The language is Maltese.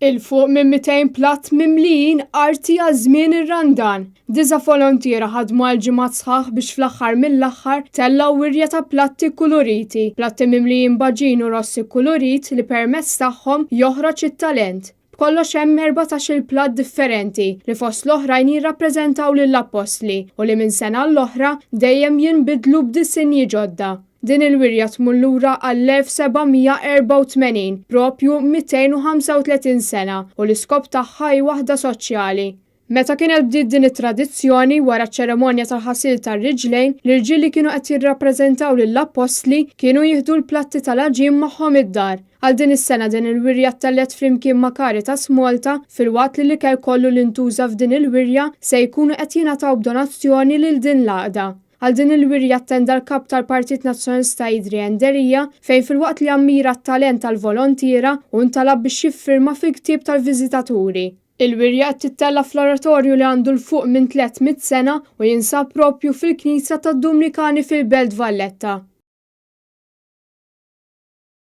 'Il fuq minn 200 platt mimlijin arti għal żmien ir-Randan. Disa' volontiera ħadmu għal ġimgħat sħaħ biex fl-aħħar mill-aħħar tellgħu wirja ta' platti kkuluriti, platti mimlijin b'għaġin u ross ikkulurit li permezz tagħhom joħroġ it-talent. B'kollox hemm 14-il platt differenti li fost l-oħrajn jirrappreżentaw lill-appostli u li minn sena għall-oħra dejjem jinbidlu b'disinji ġodda. Din il-wirja tmur lura għall-1784, proprju 235 sena, u l-iskop tagħha hi waħda soċjali. Meta kienet bdiet din it-tradizzjoni, wara ċ-ċerimonja tal-ħasil tar-riġlejn, l-irġiel li kienu qed jirrappreżentaw lill-appostli kienu jieħdu l-platti tal-għaġin magħhom id-dar. Għal din is-sena din il-wirja ttellgħet flimkien ma' Caritas Malta filwaqt li l-ikel kollu li ntuża f'din il-wirja se jkunu qed jingħataw b'donazzjoni lil din l-għaqda. Għal din il-wirja attenda l-Kap tal-Partit Nazzjonalista Adrian Delia fejn filwaqt li ammira t-talent tal-volontiera hu ntalab biex jiffirma fil-ktieb tal-viżitaturi. Il-wirja qed tittella' fl-oratorju li għandu 'l fuq minn 300 sena u jinsab proprju fil-Knisja tad-Dumnikani fil-Belt Valletta.